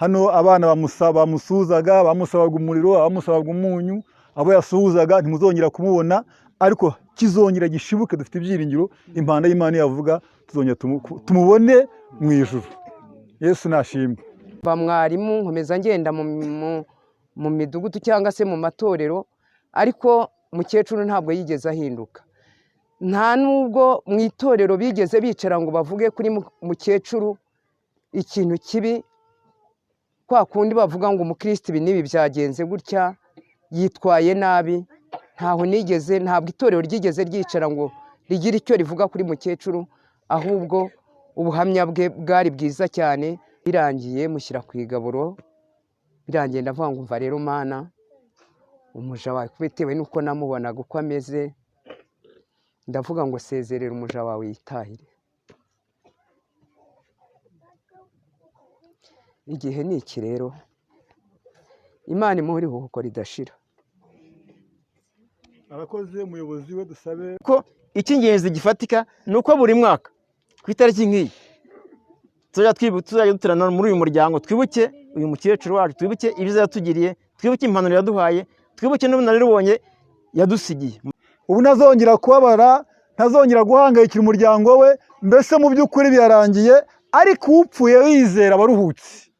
Hano abana bamusuhuzaga, bamusabaga umuriro, abamusabaga umunyu, abo yasuhuzaga ntimuzongera kumubona, ariko kizongera gishibuke. Dufite ibyiringiro, impanda y'Imana yavuga tuzongera tumubone mu ijuru. Yesu nashimwe. Ba mwarimu, nkomeza ngenda mu midugudu cyangwa se mu matorero, ariko mukecuru ntabwo yigeze ahinduka. Nta nubwo mu itorero bigeze bicara ngo bavuge kuri mukecuru ikintu kibi, kwa kundi bavuga ngo umukristo ibi n'ibi byagenze gutya, yitwaye nabi. Ntaho nigeze, ntabwo itorero ryigeze ryicara ngo rigire icyo rivuga kuri mukecuru, ahubwo ubuhamya bwe bwari bwiza cyane. Birangiye mushyira ku igaburo, birangiye ndavuga ngo umva rero Mana, umuja wawe, bitewe n'uko namubonaga uko ameze, ndavuga ngo sezerera umuja wawe yitahire. Igihe ni iki rero, Imana imuhe iruhuko ridashira. Arakoze umuyobozi we, dusabe ko icy'ingenzi gifatika ni uko buri mwaka ku itariki nk'iyi tuzajya duterana muri uyu muryango, twibuke uyu mukecuru wacu, twibuke ibyiza yatugiriye, twibuke impanuro yaduhaye, twibuke n'ubunararibonye yadusigiye. Ubu ntazongera kubabara, ntazongera guhangayikira umuryango we, mbese mu by'ukuri birarangiye. Ariko upfuye yizera aba aruhutse,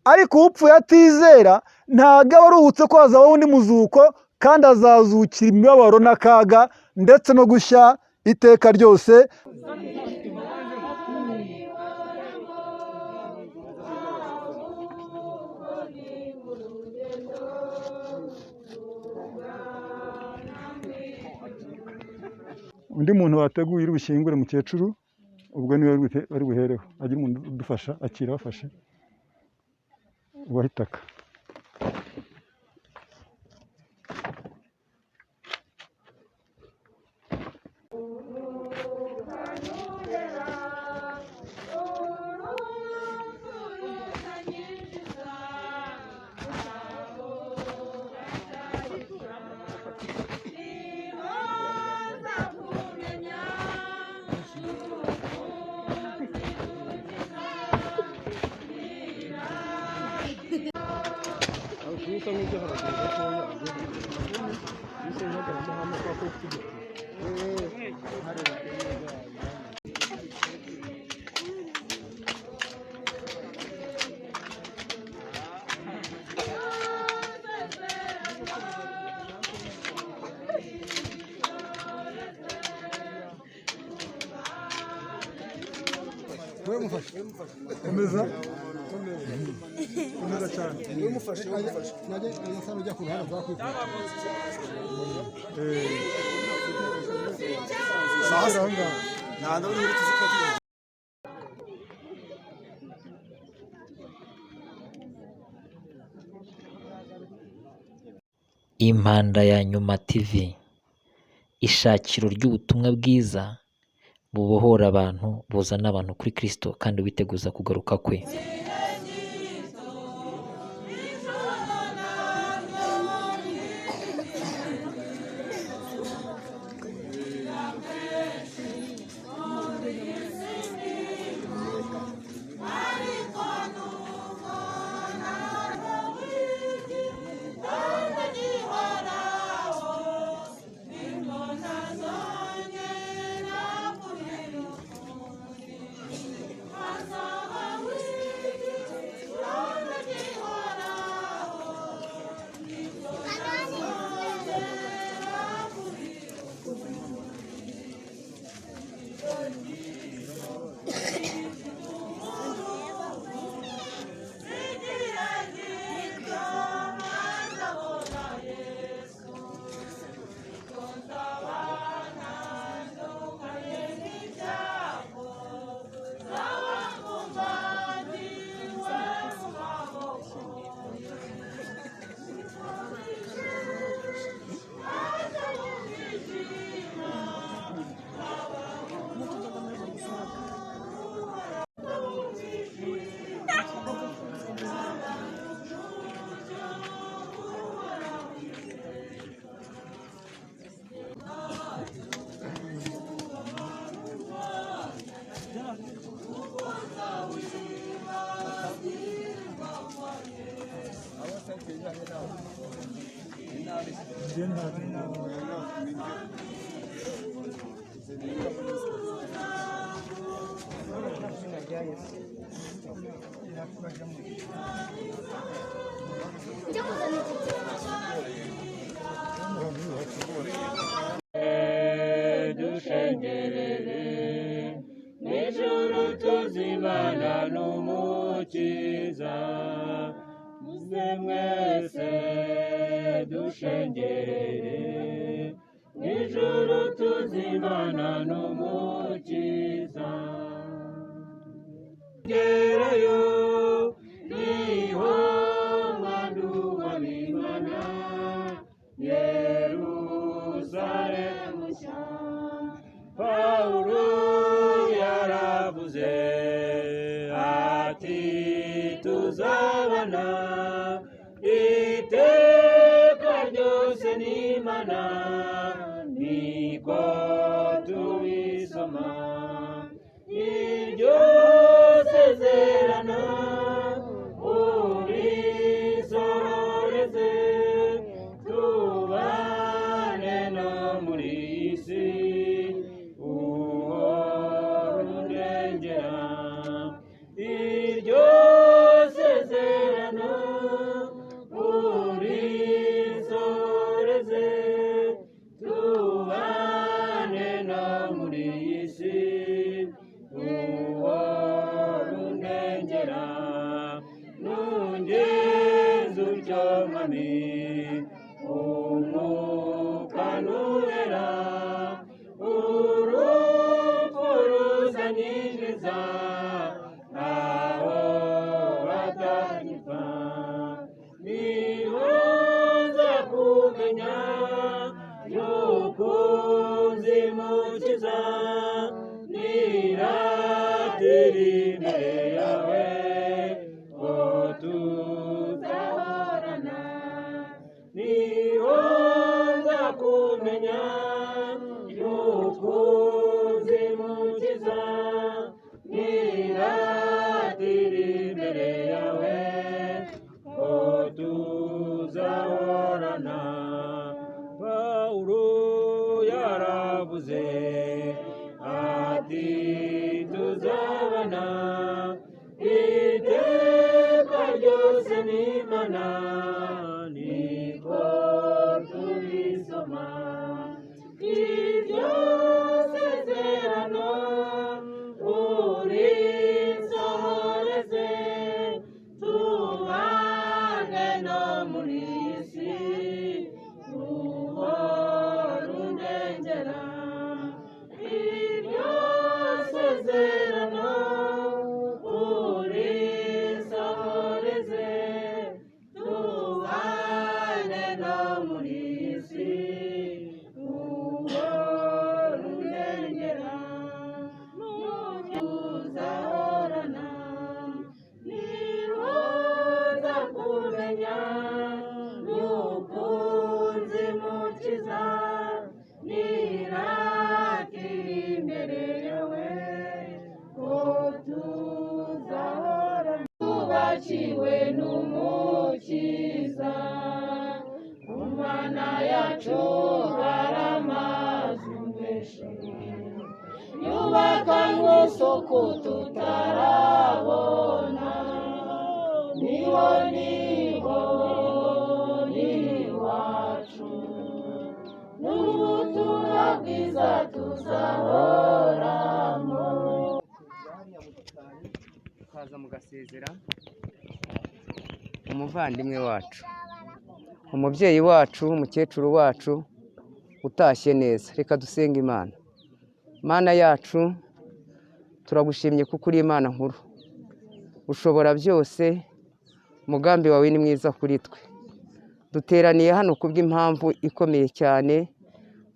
ariko upfuye atizera ntabwo aba aruhutse, ko hazabaho undi muzuko, kandi azazukira imibabaro n'akaga ndetse no gushya iteka ryose. Undi muntu wateguye uri bushyingure mukecuru, ubwo niwe bari buhereho, agira umuntu udufasha, akira abafashe ubaha itaka. Komeza, komeza cyane. Impanda ya Nyuma TV, ishakiro ry'ubutumwa bwiza bubohora abantu, buzana abantu kuri Kristo kandi biteguza kugaruka kwe. Dushengerere mw'ijuru tuzibana n'Umukiza, muze mwese dushengerere mw'ijuru tuzibana n'Umukiza. Gerayo niho mwandu w'Imana, Yerusalemu nshya. Pawulo yaravuze ati tuzabana iteka ryose n'Imana, niko tubisoma. Iryo sezerano urisohoreze, tubane no muri iyi si, uhora undengera. Iryo sezerano urisohoreze, tubane no muri iyi si, uhora undengera. Nungeze utyo Mwami, umwuka nuwera, urupfu ruzanyinjiza aho batagipfa. Niho nza kumenya yuko nzi Mukiza, niratira imbere yawe ko tuzahorana. Niho nza kumenya yuko nzi Mukiza, niratira imbere yawe ko tuzahorana. Pawulo yaravuze ati tuzabana iteka ryose n'Imana, niko tubisoma. Iryo sezerano urisohoreze, tubane no muri iyi si, uhora undengera. Iryo sezerano urisohoreze, tubane no muri iyi si, uhora undengera. Tuzahorana, niho nza kumenya yuko nzi Mukiza, niratira imbere yawe ko tuzahorana. Twubakiwe n'Umukiza, ku Mana yacu hari amazu menshi, yubakanywe isuku tutarabona. Niho niho ni iwacu, n'ubutumwa bwiza tuzahoramo. Mukaza mugasezera umuvandimwe wacu, umubyeyi wacu, umukecuru wacu utashye neza. Reka dusenge Imana. Mana yacu, turagushimye kuko uri Imana nkuru, ushobora byose, umugambi wawe ni mwiza kuri twe. Duteraniye hano kubw'impamvu ikomeye cyane,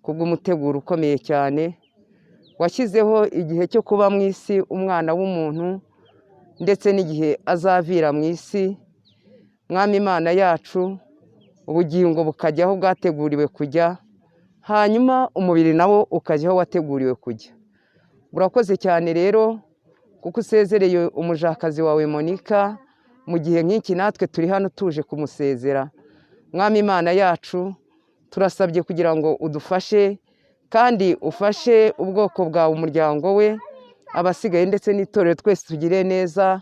kubw'umuteguro ukomeye cyane washyizeho igihe cyo kuba mu isi umwana w'umuntu, ndetse n'igihe azavira mu isi. Mwami Imana yacu, ubugingo bukajya aho bwateguriwe kujya, hanyuma umubiri nawo ukajya aho wateguriwe kujya. Urakoze cyane rero kuko usezereye umujakazi wawe Monika mu gihe nk'iki, natwe turi hano tuje kumusezera. Mwami Imana yacu, Turasabye kugira ngo udufashe kandi ufashe ubwoko bwawe, umuryango we, abasigaye ndetse n'itorero twese tugire neza,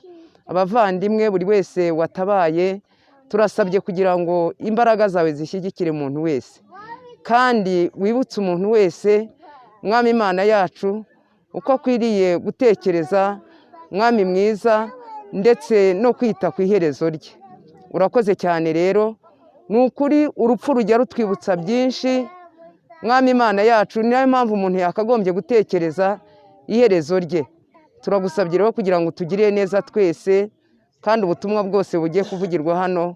abavandimwe, buri wese watabaye. Turasabye kugira ngo imbaraga zawe zishyigikire umuntu wese, kandi wibutse umuntu wese, Mwami Imana yacu, uko akwiriye gutekereza, Mwami mwiza, ndetse no kwita ku iherezo rye. Urakoze cyane rero. Ni ukuri urupfu rujya rutwibutsa byinshi, Mwami Imana yacu. Ni nayo mpamvu umuntu yakagombye gutekereza iherezo rye. Turagusabye rero kugira ngo utugirire neza twese, kandi ubutumwa bwose bugiye kuvugirwa hano,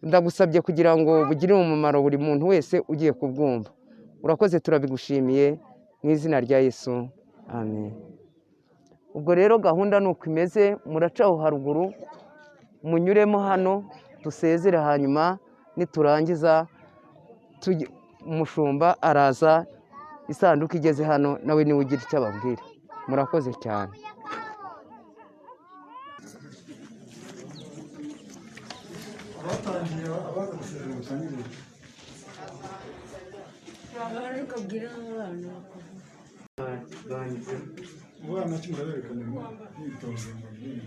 ndagusabye kugira ngo bugirire umumaro buri muntu wese ugiye kubwumva. Urakoze, turabigushimiye mu izina rya Yesu, amen. Ubwo rero gahunda ni uko imeze: muraca aho haruguru, munyuremo hano, dusezere, hanyuma niturangiza umushumba araza isanduku igeze hano, nawe niwe ugira icyo ababwira. Murakoze cyane. Abatangiye, abaza gusezera batangire. Abana cyo muraberekana imyitozo ngororamubiri.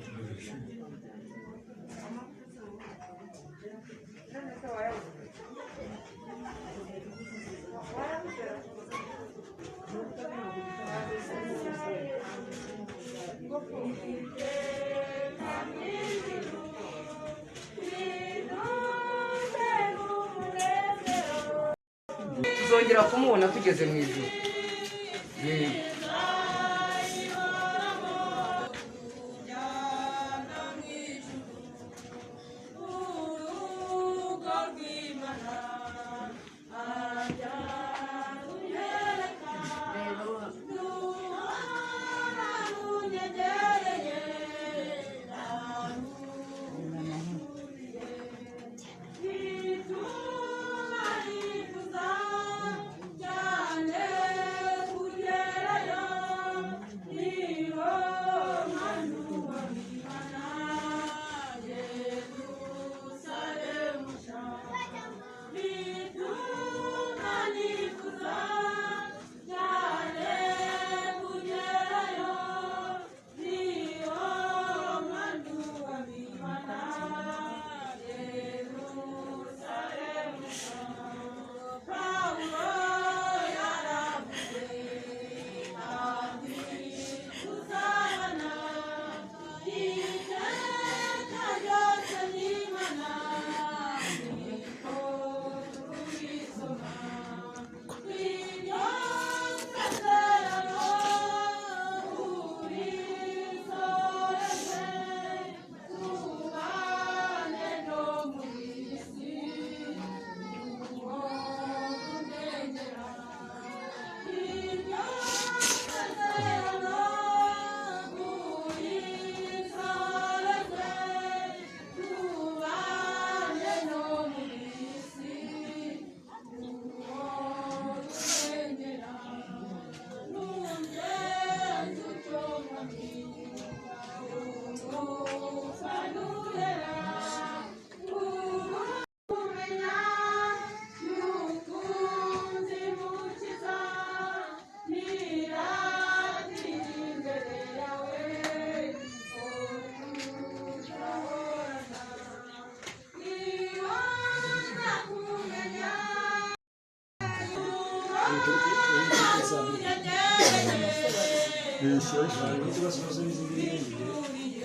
Tuzongera kumubona tugeze mu ijuru. Yego.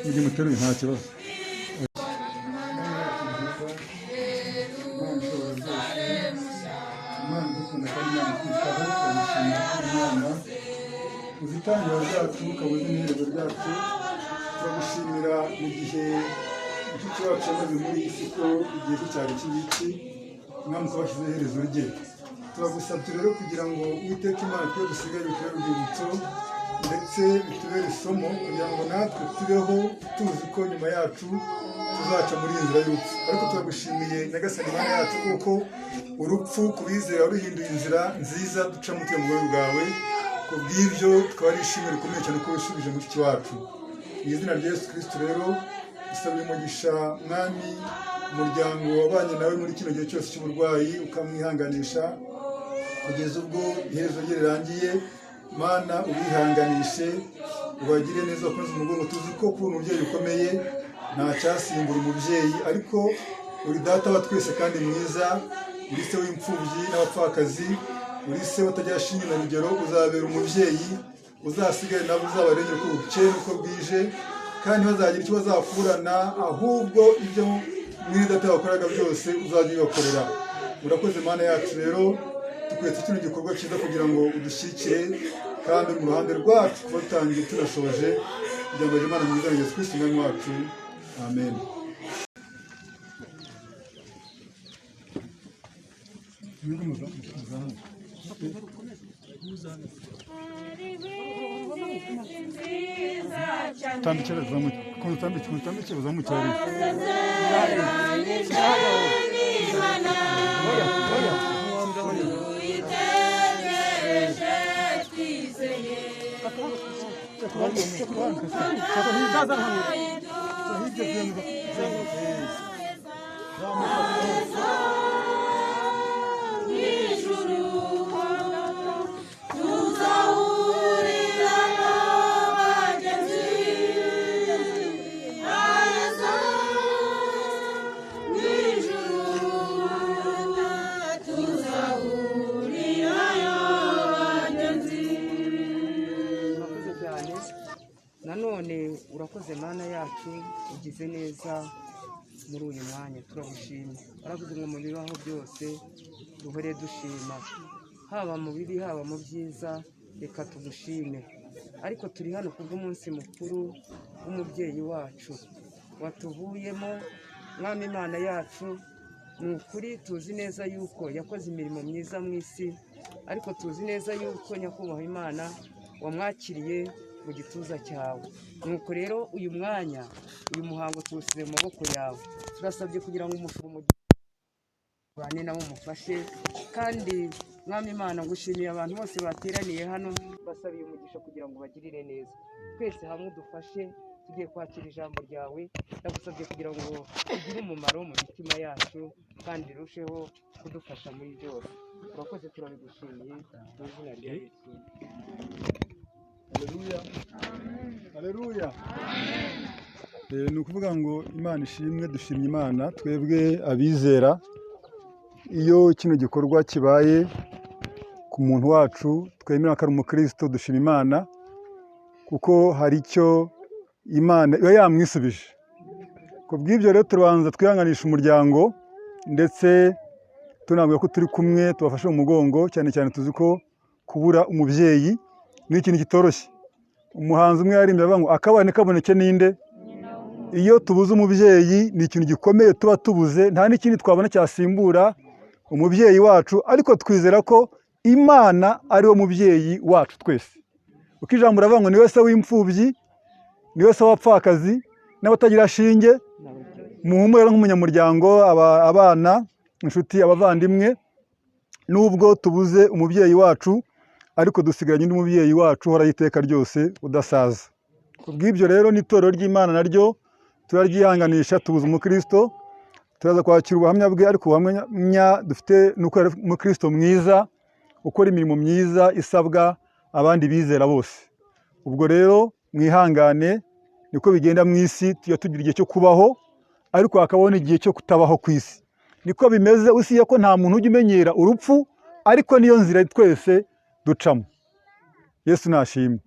Mujye muteruye, nta kibazo. Imana idukunda kandi Imana itwitaho, turabishimira. Imana uzi itangiriro ryacu, ukaba uzi n'iherezo ryacu. Turagushimira mu gihe mushiki wacu yamaze muri iyi si, ko igihe cye cyari iki ngiki, Mwami, ukaba washyizeho iherezo rye. Turagusabye rero kugira ngo, Uwiteka Imana, twe dusigaye bitubere urwibutso ndetse bitubere isomo, kugira ngo natwe tubeho tuzi ko nyuma yacu tuzaca muri iyi nzira y'urupfu. Ariko turagushimiye, Nyagasani Imana yacu, kuko urupfu ku bizera ruhinduye inzira nziza ducamo tuye mu bwami bwawe. Ku bw'ibyo tukaba ari ishimwe rikomeye cyane ko wisubije mushiki wacu. Mu izina rya Yesu Kristo rero dusabye umugisha, Mwami, umuryango wabanye nawe muri kino gihe cyose cy'uburwayi, ukamwihanganisha. Kugeza ubwo iherezo rye rirangiye, Mana ubihanganishe, ubagire neza, ukomeze umugongo. Tuzi ko kuba umubyeyi ukomeye, nta cyasimbura umubyeyi, ariko uri data wa twese kandi mwiza, uri se w'imfubyi n'abapfakazi, uri se utagira shinge na rugero. Uzabera umubyeyi, uzasigare nabo, uzabarengere uko bukeye n'uko bwije, kandi ntibazagira icyo bazakurana, ahubwo ibyo mwene data wakoraga byose uzajya ubibakorera. Urakoze Mana yacu. Rero tukweretse kino gikorwa cyiza kugira ngo udushyigikire kandi mu ruhande rwacu kuba dutangiye tunashoje. Kugira ngo Imana mwiza Yesu Kristo Umwami wacu, amen. Utambikira, uzamuke, utambikire, utambikire, uzamukire hariya. Tuyitegereje twizeye. Mw'ijuru tuzahurira n'abagenzi aheza. Mw'ijuru tuzahurirayo abagenzi. Urakoze cyane nanone, urakoze Mana yacu, ugize neza muri uyu mwanya, turagushimye. Waravuze ngo mu bibaho byose duhore dushima, haba mu bibi, haba mu byiza, reka tugushime. Ariko turi hano kubw'umunsi mukuru w'umubyeyi wacu watuvuyemo. Mwami Imana yacu, ni ukuri tuzi neza yuko yakoze imirimo myiza mu isi, ariko tuzi neza yuko nyakubahwa Imana wamwakiriye mu gituza cyawe. Nuko rero uyu mwanya, uyu muhango tuwusize mu maboko yawe. Turasabye kugira ngo umushumba bane nabo umufashe. Kandi Mwami Imana, ngushimiye abantu bose bateraniye hano, basabiye umugisha kugira ngo bagirire neza. Twese hamwe udufashe, tugiye kwakira ijambo ryawe. Ndagusabye kugira ngo ugire umumaro mu mitima yacu kandi rirusheho kudufasha muri byose. Urakoze, turabigushimiye mu izina rya Yesu. Haleluya, haleluya. Ni ukuvuga ngo Imana ishimwe, dushimye Imana twebwe abizera. Iyo kino gikorwa kibaye ku muntu wacu twemera ko ari umukristo, dushima Imana kuko hari icyo Imana iba yamwisubije. Ku bw'ibyo rero turabanza twihanganisha umuryango, ndetse tunabwira ko turi kumwe, tubafashe mu mugongo. Cyane cyane tuzi ko kubura umubyeyi ni ikintu kitoroshye. Umuhanzi umwe yaririmbye avuga ngo akabane kaboneke ninde. Iyo tubuze umubyeyi ni ikintu gikomeye tuba tubuze, nta n'ikindi twabona cyasimbura umubyeyi wacu. Ariko twizera ko Imana ari we mubyeyi wacu twese, kuko ijambo riravuga ngo ni we se w'imfubyi, ni we se w'abapfakazi n'abatagira shinge. Muhumure nk'umunyamuryango, abana, inshuti, abavandimwe, nubwo tubuze umubyeyi wacu, ariko dusigaranye undi mubyeyi wacu uhoraho iteka ryose, udasaza. Ku bw'ibyo rero n'itorero ry'Imana naryo turaryihanganisha, tubuze umukristo. Turaza kwakira ubuhamya bwe, ariko ubuhamya dufite ni uko yari umukristo mwiza, ukora imirimo myiza isabwa abandi bizera bose. Ubwo rero mwihangane, niko bigenda mu isi. Tujya tugira igihe cyo kubaho, ariko hakabaho n'igihe cyo kutabaho ku isi. Niko bimeze, usibye ko nta muntu ujya umenyera urupfu, ariko niyo nzira twese ducamo. Yesu nashimwe.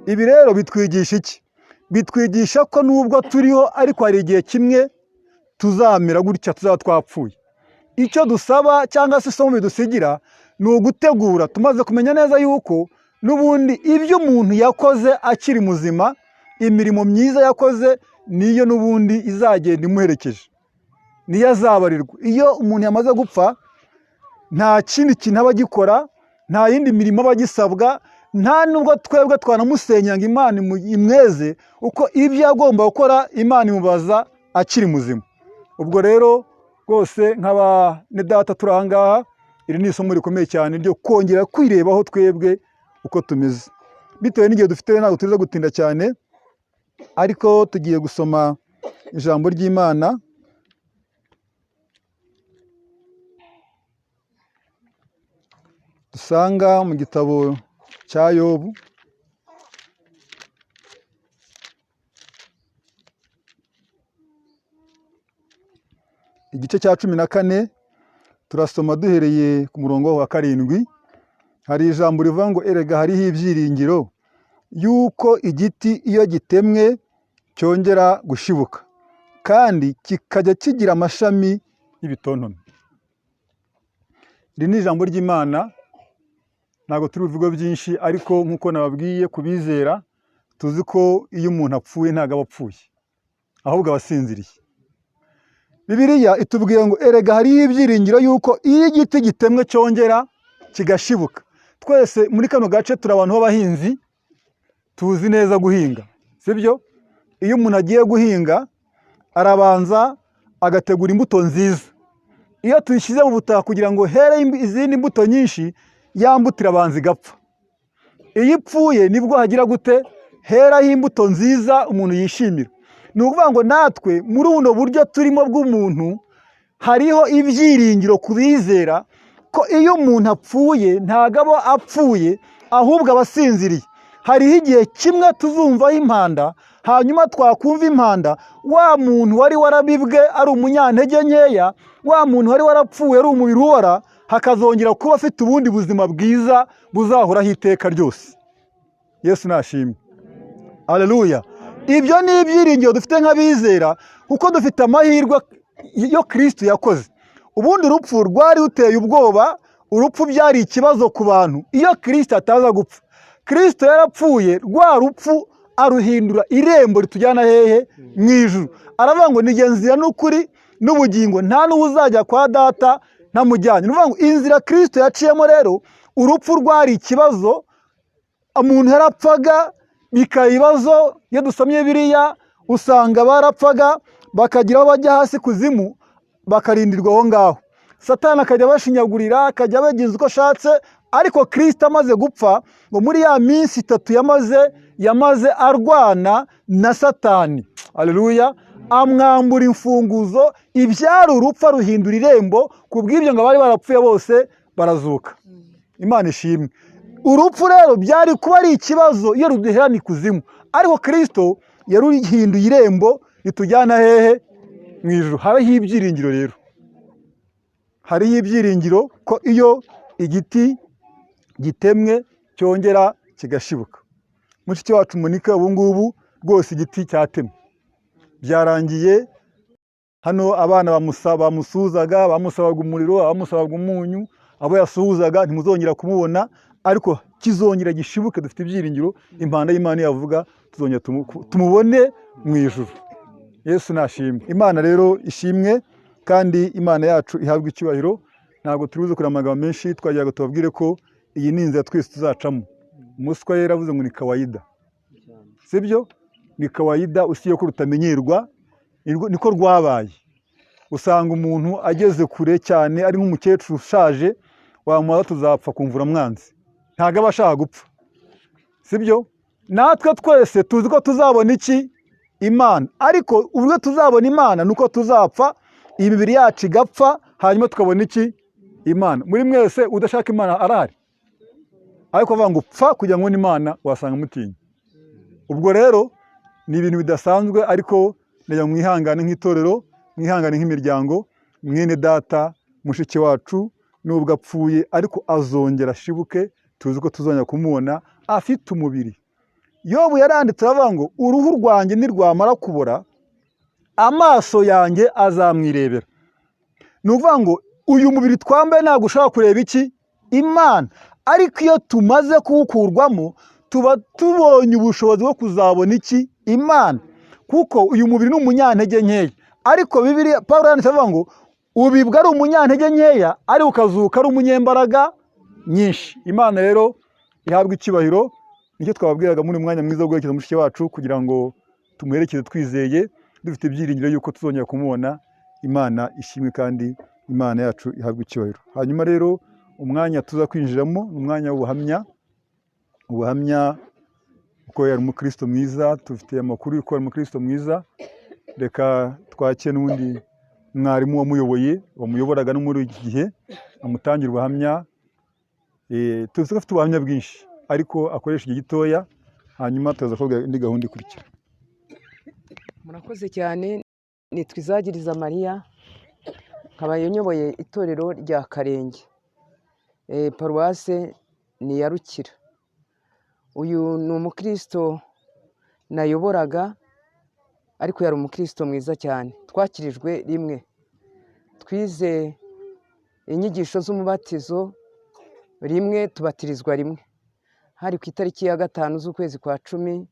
Ibi rero bitwigisha iki? Bitwigisha ko nubwo turiho, ariko hari igihe kimwe tuzamera gutya, tuzaba twapfuye. Icyo dusaba cyangwa se isomo bidusigira ni ugutegura, tumaze kumenya neza yuko n'ubundi ibyo umuntu yakoze akiri muzima, imirimo myiza yakoze, niyo n'ubundi izagenda imuherekeje, niyo azabarirwa. Iyo umuntu yamaze gupfa, nta kindi kintu aba agikora, nta yindi mirimo aba agisabwa, nta nubwo twebwe twanamusenya ngo Imana imweze, uko ibyo yagomba gukora Imana imubaza akiri muzima. Ubwo rero rwose nk'abane data turi aha ngaha, iri ni isomo rikomeye cyane ryo kongera kwirebaho twebwe uko tumeze. Bitewe n'igihe dufite ntabwo tuza gutinda cyane, ariko tugiye gusoma ijambo ry'Imana. Dusanga mu gitabo cya Yobu, igice cya 14, turasoma duhereye ku murongo wa 7. Hari ijambo rivuga ngo erega hariho ibyiringiro yuko igiti iyo gitemwe cyongera gushibuka, kandi kikajya kigira amashami y'ibitontome. Iri ni ijambo ry'Imana, ntabwo turi buvuge byinshi, ariko nk'uko nababwiye kubizera, tuzi ko iyo umuntu apfuye ntabwo aba apfuye, ahubwo aba asinziriye. Bibiliya itubwiye ngo erega hariho ibyiringiro yuko iyo igiti gitemwe cyongera kigashibuka. Twese muri kano gace turi abantu b'abahinzi, tuzi neza guhinga, sibyo? Iyo umuntu agiye guhinga arabanza agategura imbuto nziza. Iyo tuyishyize mu butaka kugira ngo here izindi mbuto nyinshi, ya mbuto irabanza igapfa. Iyo ipfuye nibwo hagira gute? Heraho imbuto nziza umuntu yishimira. Ni ukuvuga ngo natwe muri buno buryo turimo bw'umuntu hariho ibyiringiro ku bizera ko iyo umuntu apfuye ntabwo aba apfuye, ahubwo aba asinziriye. Hariho igihe kimwe tuzumvaho impanda, hanyuma twakumva impanda, wa muntu wari warabibwe ari umunyantege nkeya, wa muntu wari warapfuye ari umubiri ubora, hakazongera kuba afite ubundi buzima bwiza buzahoraho iteka ryose. Yesu nashimwe. Haleluya. Ibyo ni ibyiringiro dufite nk'abizera, kuko dufite amahirwe yo Kristo yakoze. Ubundi urupfu rwari ruteye ubwoba, urupfu byari ikibazo ku bantu iyo Kristo ataza gupfa. Kristo yarapfuye, rwa rupfu aruhindura irembo ritujyana hehe? Mu ijuru. Aravuga ngo ni nzira n'ukuri n'ubugingo, nta n'uwuzajya kwa data ntamujyanye. Ni ukuvuga ngo inzira Kristo yaciyemo rero, urupfu rwari ikibazo, umuntu yarapfaga bikaba ibibazo. Iyo dusomye biriya usanga barapfaga bakagira aho bajya hasi kuzimu, bakarindirwa aho ngaho. Satani akajya abashinyagurira, akajya abagenza uko ashatse. Ariko Kristo amaze gupfa, ngo muri ya minsi 3 yamaze arwana na Satani, haleluya, amwambura imfunguzo, ibyari urupfu aruhindura irembo. Ku bw'ibyo ngo abari barapfuye bose barazuka. Imana ishimwe. Urupfu rero byari kuba ari ikibazo iyo ruduherana ikuzimu, ariko Kristo yaruhinduye irembo ritujyana hehe? Mu ijuru. Hariho ibyiringiro rero, hariho ibyiringiro ko iyo igiti gitemwe cyongera kigashibuka. Mushiki wacu Monika ubu ngubu rwose igiti cyatemwe, byarangiye. Hano abana bamusuhuzaga, bamusabaga umuriro, abamusabaga umunyu, abo yasuhuzaga ntimuzongera kumubona, ariko kizongera gishibuke. Dufite ibyiringiro, impanda y'Imana yavuga tuzongera tumubone mu ijuru. Yesu nashimwe. Imana rero ishimwe, kandi Imana yacu ihabwe icyubahiro. Ntabwo turi buze kureba amagambo menshi, twagira ngo tubabwire ko iyi ni inzira twese tuzacamo. Umuswa yari avuze ngo ni kawaida, sibyo? Ni kawaida, usiye ko rutamenyerwa, niko rwabaye. Usanga umuntu ageze kure cyane, ari nk'umukecuru ushaje, wamubaza tuzapfa kumvura mwanzi, ntabwo aba ashaka gupfa, sibyo? Natwe twese tuzi ko tuzabona iki? Imana. Ariko uburyo tuzabona Imana nuko tuzapfa, imibiri yacu igapfa, hanyuma tukabona iki? Imana. Muri mwese udashaka Imana arahari, ariko avuga ngo pfa kugira ngo ubone Imana, wasanga mutinya. Ubwo rero ni ibintu bidasanzwe, ariko ndagira ngo mwihangane nk'itorero, mwihangane nk'imiryango. Mwene data mushiki wacu nubwo apfuye, ariko azongera ashibuke, tuzi ko tuzongera kumubona afite umubiri. Yobu yaranditse aravuga ngo uruhu rwanjye nirwamara kubora, amaso yanjye azamwirebera. Ni ukuvuga ngo uyu mubiri twambaye ntabwo ushobora kureba iki? Imana. Ariko iyo tumaze kuwukurwamo tuba tubonye ubushobozi bwo kuzabona iki? Imana. Kuko uyu mubiri ni umunyantege nkeya, ariko Bibiliya Pawulo yanditse avuga ngo ubibwa ari umunyantege nkeya, ariko ukazuka ari umunyembaraga nyinshi. Imana rero ihabwe icyubahiro. Nicyo twababwiraga muri mwanya mwiza wo guherekeza mushiki wacu, kugira ngo tumuherekeze twizeye, dufite ibyiringiro yuko tuzongera kumubona. Imana ishimwe kandi Imana yacu ihabwe icyubahiro. Hanyuma rero umwanya tuza kwinjiramo ni umwanya w'ubuhamya. Ubuhamya uko yari umukristo mwiza, tufite amakuru y'uko yari umukristo mwiza. Reka twakire n'undi mwarimu wamuyoboye, wamuyoboraga no muri iki gihe, amutangira ubuhamya. Tuzi ko afite ubuhamya bwinshi ariko akoresha igihe gitoya, hanyuma tuza kuvuga indi gahunda ikurikira. Murakoze cyane. Nitwa Izagiriza Mariya, nkaba nyoboye itorero rya Karenge, paruwase ni iya Rukira. Uyu ni umukristo nayoboraga, ariko yari umukristo mwiza cyane. Twakirijwe rimwe, twize inyigisho z'umubatizo rimwe, tubatirizwa rimwe. Hari ku itariki ya 5 z'ukwezi kwa 10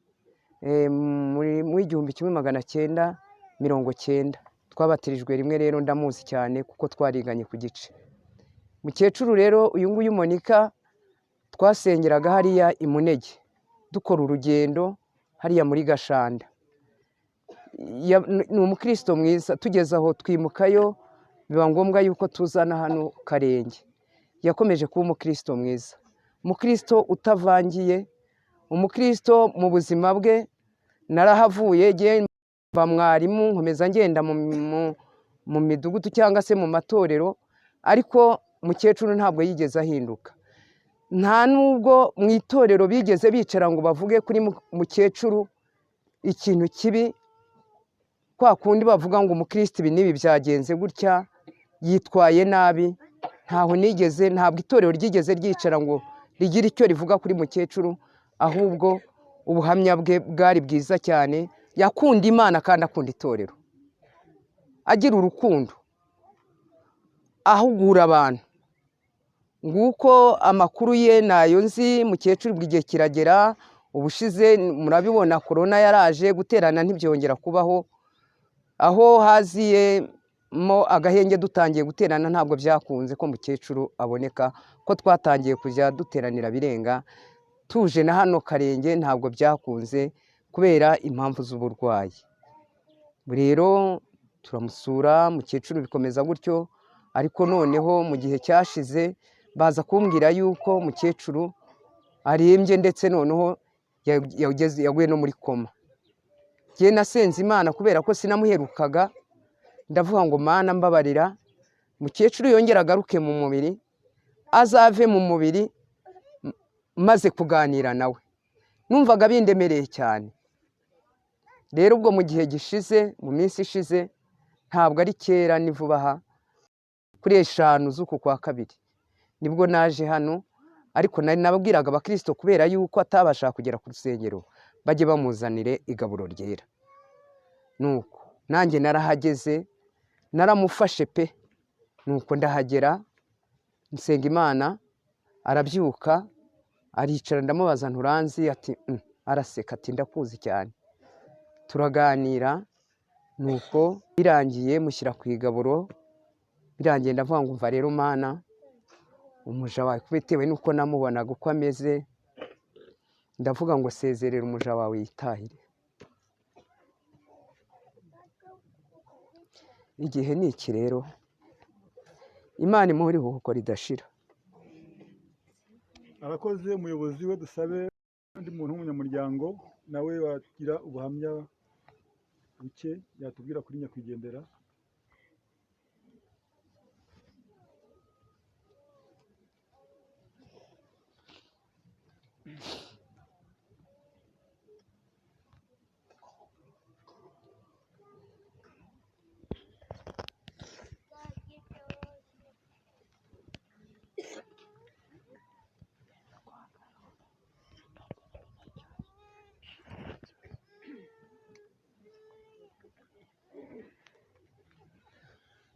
mu 1990. Twabatirijwe rimwe rero, ndamuzi cyane kuko twariganye ku gice. Mukecuru rero uyu nguyu Monica twasengeraga hariya i Munege, dukora urugendo hariya muri Gashanda. Ni umukristo mwiza. Tugeze aho twimukayo, biba ngombwa yuko tuzana hano Karenge. Yakomeje kuba umukristo mwiza, umukristo utavangiye, umukristo mu buzima bwe. Narahavuye mba mwarimu, nkomeza ngenda mu midugudu cyangwa se mu matorero, ariko mukecuru ntabwo yigeze ahinduka. Nta nubwo mu itorero bigeze bicara ngo bavuge kuri mukecuru ikintu kibi, kwa kundi bavuga ngo umukristo ibi n'ibi byagenze gutya, yitwaye nabi. Ntaho nigeze, ntabwo itorero ryigeze ryicara ngo rigire icyo rivuga kuri mukecuru, ahubwo ubuhamya bwe bwari bwiza cyane. Yakunda Imana kandi akunda itorero, agira urukundo, ahugura abantu. Nguko amakuru ye nayo nzi. Mukecuru buri gihe kiragera, ubushize murabibona korona yaraje, guterana ntibyongera kubaho. Aho haziyemo agahenge dutangiye guterana, ntabwo byakunze ko mukecuru aboneka, ko twatangiye kujya duteranira birenga. Tuje na hano Karenge ntabwo byakunze kubera impamvu z'uburwayi. Rero turamusura mukecuru bikomeza gutyo, ariko noneho mu gihe cyashize baza kumbwira yuko mukecuru arembye, ndetse noneho yaguye no muri koma. Njye nasenze Imana kubera ko sinamuherukaga, ndavuga ngo Mana mbabarira, mukecuru yongere agaruke mu mubiri, azave mu mubiri maze kuganira nawe. Numvaga bindemereye cyane. Rero ubwo mu gihe gishize, mu minsi ishize, ntabwo ari kera, ni vuba aha, kuri 5 z'uku kwa 2 nibwo naje hano, ariko nari nababwiraga abakristo kubera yuko atabasha kugera ku rusengero bajye bamuzanire igaburo ryera. Nuko nanjye narahageze, naramufashe pe. Nuko ndahagera nsenga Imana, arabyuka aricara, ndamubaza nturanzi? Ati araseka ati ndakuzi cyane. Turaganira, nuko birangiye mushyira ku igaburo. Birangiye ndavuga ngo umva rero Mana, umuja wawe, bitewe n'uko namubonaga uko ameze, ndavuga ngo sezerera umuja wawe yitahire. Igihe ni iki rero, Imana imuhe iruhuko ridashira. Arakoze umuyobozi we. Dusabe undi muntu w'umunyamuryango nawe wagira ubuhamya buke yatubwira kuri nyakwigendera.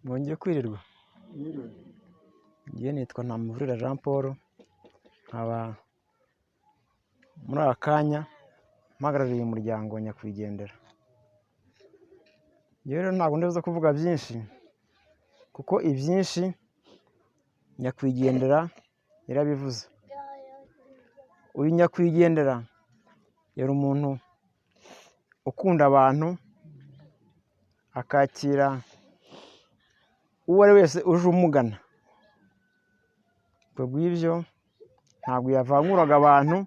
Mwongeye kwirirwa. Njye nitwa Ntamuvurira Jean Paul, nkaba muri aka kanya mpagarariye umuryango wa nyakwigendera. Njyewe rero ntabwo ndibuze kuvuga byinshi, kuko ibyinshi nyakwigendera yarabivuze. Uyu nyakwigendera yari umuntu ukunda abantu, akakira uwo ari wese uje umugana. Kubw'ibyo ntabwo yavanguraga abantu,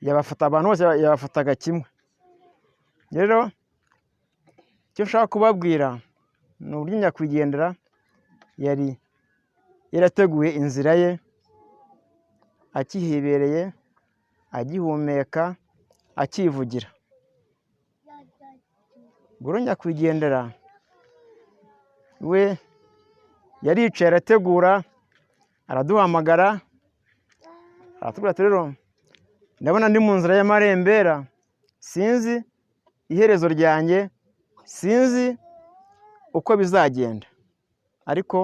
yabafata abantu bose yabafataga kimwe. Rero icyo nshaka kubabwira ni uburyo nyakwigendera yari yarateguye inzira ye Akihibereye, agihumeka, akivugira. Ubwo rero nyakwigendera we yaricaye, arategura, araduhamagara, aratubwira ati: "Rero ndabona ndi mu nzira y'amarembera, sinzi iherezo ryanjye, sinzi uko bizagenda, ariko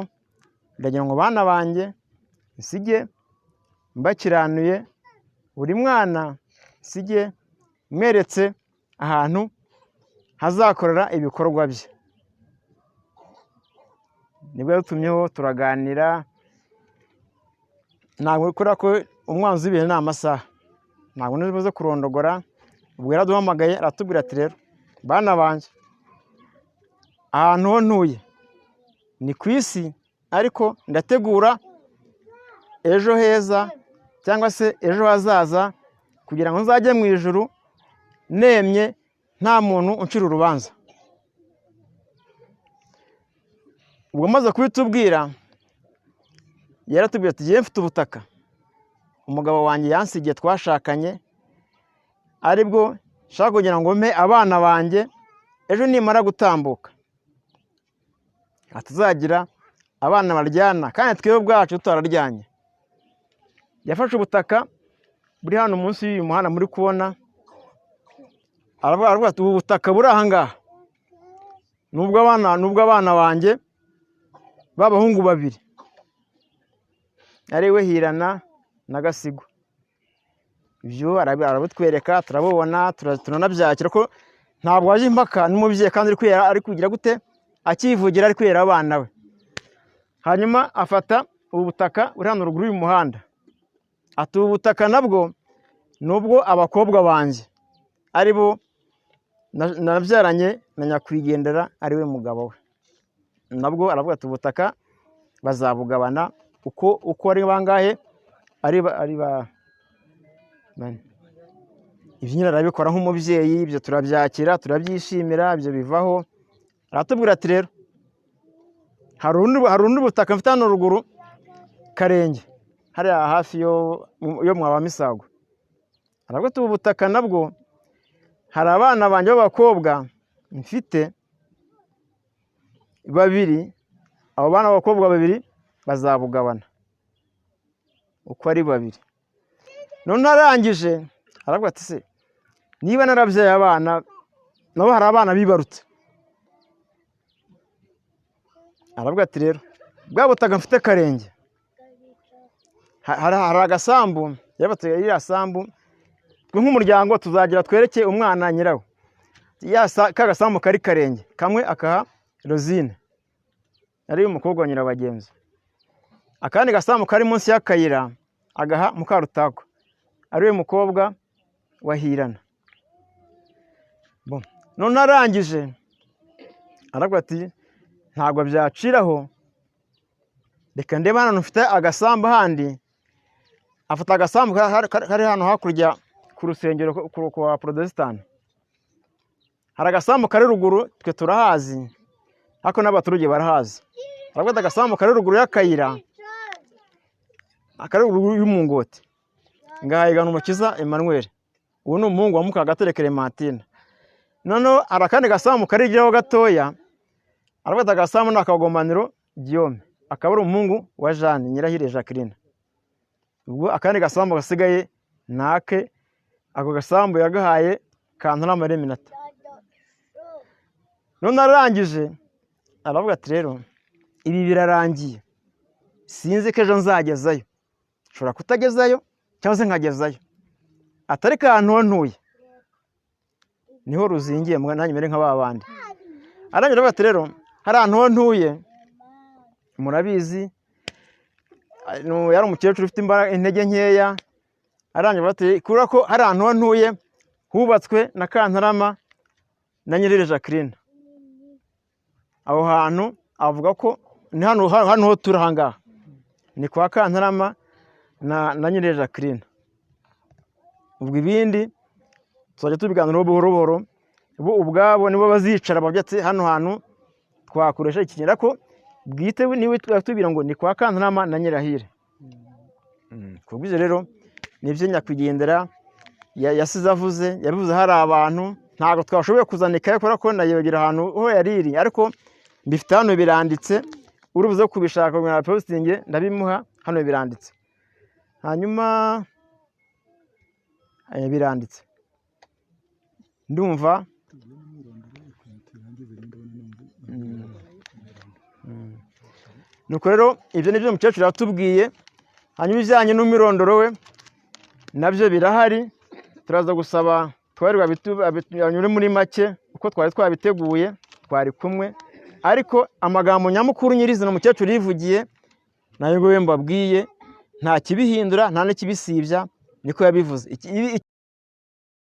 ndagira ngo bana banjye nsige mbakiranuye, buri mwana nsige mweretse ahantu hazakorera ibikorwa bye." Nibwo yadutumyeho, turaganira. Ntabwo, kubera ko umwanzi w'ibintu ni amasaha, ntabwo nari kurondogora. Ubwo yaraduhamagaye, aratubwira ati: "Rero bana banjye, ahantu ho ntuye ni ku isi, ariko ndategura ejo heza cyangwa se ejo hazaza kugira ngo nzajye mu ijuru nemye, nta muntu uncira urubanza." Ubwo amaze kubitubwira, yaratubwira ati: "Njyewe mfite ubutaka umugabo wanjye yansigiye twashakanye, aribwo nshaka kugira ngo mpe abana banjye ejo nimara gutambuka, hatazagira abana baryana kandi twebwe ubwacu tutararyanye." Yafashe ubutaka buri hano munsi y'uyu muhanda muri kubona, aravuga ati: "Ubu butaka buri aha ngaha nubwo abana banjye b'abahungu babiri, ari we Hirana na Gasigwa." Ibyo arabitwereka, turabubona, turanabyakira, ko ntabwo wajya impaka n'umubyeyi kandi ari kwera, ari kugira gute, akivugira, ari kwera abana be. Hanyuma afata ubu butaka buri hano ruguru y'umuhanda, ati: "Ubu butaka nabwo nubwo abakobwa banjye ari bo nabyaranye na nyakwigendera, ari we mugabo we." Nabwo aravuga ati: "Ubutaka bazabugabana uko ari bangahe, ari bane." Ibyo nyine arabikora nk'umubyeyi, ibyo turabyakira, turabyishimira, ibyo bivaho. Aratubwira ati: "Rero hari urundi butaka mfite hano ruguru Karenge, hariya hafi yo mwa Misago." Aravuga ati: "Ubu butaka nabwo hari abana banjye b'abakobwa mfite babiri, abo bana b'abakobwa babiri bazabugabana uko ari babiri." None arangije aravuga ati: "Se niba narabyaye abana, nabo hari abana bibarutse." Aravuga ati: "Rero bwa butaka mfite Karenge, hari agasambu." Yabatse iriya sambu, twe nk'umuryango tuzagira twereke umwana nyirawo ka gasambu kari Karenge, kamwe akaha Rosine ari umukobwa wa Nyirabagenzi, akandi gasambu kari munsi y'akayira agaha Mukarutako ari we mukobwa wa Hirana. Bon. None arangije aravuga ati: "Ntabwo byaciraho, reka ndebe hano mfite agasambu handi." Afata agasambu kari hano hakurya ku rusengero kwa Protestant, hari agasambu kari ruguru, twe turahazi ariko n'abaturage barahazi. Aravuga ati: "Agasambu kari ruguru y'akayira, kari ruguru y'umungoti, ngahigana Umukiza Emmanuel, uwo ni umuhungu wa Mukagatare Clementine." Noneho hari akandi gasambu karigiraho gatoya, aravuga ati: "Agasambu ni akagomaniro Guillaume, akaba ari umuhungu wa Jeanne Nyirahire Jacqueline." Ubwo akandi gasambu gasigaye ni ake, ako gasambu yagahaye Kantarama Reminata. None arangije aravuga ati: "Rero ibi birarangiye, sinzi ko ejo nzagezayo, nshobora kutagezayo cyangwa se nkagezayo, atari ahantu ho ntuye niho ruzingiye, nanjye mere nka ba bandi." Arangira aravuga ati: "Rero hari ahantu ho ntuye murabizi." Yari umukecuru ufite imbaraga, intege nkeya. Arangira aravuga ati: "Kubera ko hari ahantu ho ntuye hubatswe na Kantarama na Nyirire Jacqueline, aho hantu avuga ko ni hano ho turi aha ngaha ni kwa Kantarama na Nyirire Jacqueline. Ubwo ibindi tuzajya tubiganiraho buhoro buhoro, bo ubwabo nibo bazicara bavuga ati hano hantu twakoresha iki, ko bwite niwe tubwira ngo ni kwa Kantarama na Nyirahire." Ku bw'ibyo rero Nibyo nyakwigendera yasize avuze, yabivuze hari abantu. Ntabwo twashoboye kuzana ikaye kubera ko nayibagira ahantu ho yari iri, ariko mbifite hano biranditse. Urubuze kubishaka kugira ngo postinge, ndabimuha, hano biranditse. Hanyuma biranditse, ndumva. Nuko rero ibyo nibyo umukecuru yatubwiye. Hanyuma ibijyanye n'umwirondoro we nabyo birahari, turaza gusaba twari anyure muri make uko twari twabiteguye, twari kumwe. Ariko amagambo nyamukuru nyirizina umukecuru yivugiye nayo nguyu mbabwiye, nta kibihindura nta n'ikibisibya, niko yabivuze.